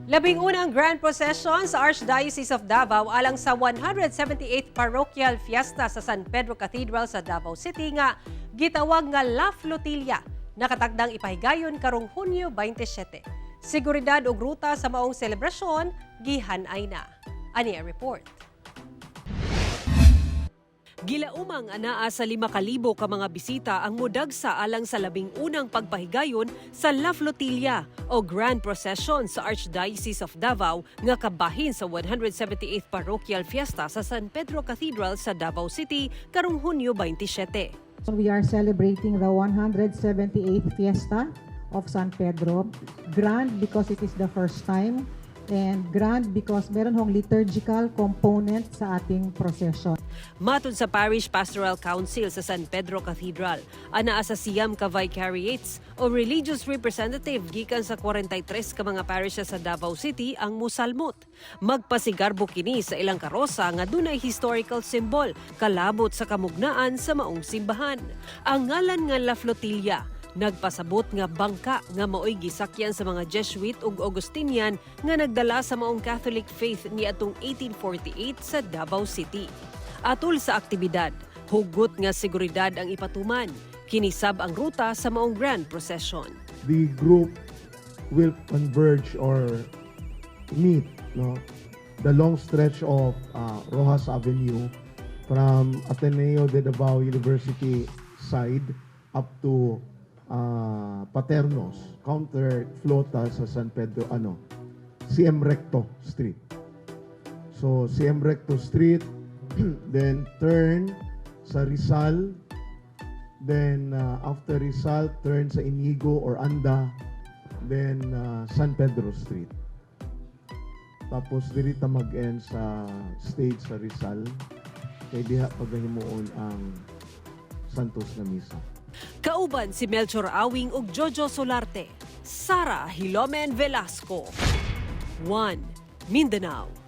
Labing unang Grand Procession sa Archdiocese of Davao alang sa 178th Parochial Fiesta sa San Pedro Cathedral sa Davao City nga gitawag nga La Flotilla nakatakdang ipahigayon karong Hunyo 27. Seguridad ug ruta sa maong selebrasyon gihanay na. Ani ang report. Gilaumang anaa sa 5,000 ka mga bisita ang mudagsa alang sa 11 na pagpahigayon sa La Flotilla o Grand Procession sa Archdiocese of Davao nga kabahin sa 178th Parochial Fiesta sa San Pedro Cathedral sa Davao City karong Hunyo 27. We are celebrating the 178th Fiesta of San Pedro. Grand because it is the first time and grand because meron hong liturgical component sa ating procession. Matod sa Parish Pastoral Council sa San Pedro Cathedral, anaa sa 9 ka vicariates o religious representative gikan sa 43 ka mga parishes sa Davao City ang musalmot. Magpasigarbo kini sa ilang karosa nga dunay historical symbol kalabot sa kamugnaan sa maong simbahan. Ang ngalan nga La Flotilla nagpasabot nga bangka nga maoy gisakyan sa mga Jesuit ug Augustinian nga nagdala sa maong Catholic faith niadtong 1848 sa Davao City. Atol sa aktibidad, hugot nga seguridad ang ipatuman. Kini sab ang ruta sa maong Grand Procession. The group will converge or meet, no, the long stretch of Roxas Avenue from Ateneo de Davao University side up to Paternos, counter flota sa San Pedro, ano, CM Recto Street. So CM Recto Street, then turn sa Rizal, then after Rizal, turn sa Inigo or Anda, then San Pedro Street. Tapos diri ta mag-end sa stage sa Rizal kay diha pagahimuon ang Santos na Misa. Kauban si Melchor Awing ug Jojo Solarte. Sara Hilomen Velasco. 1. Mindanao.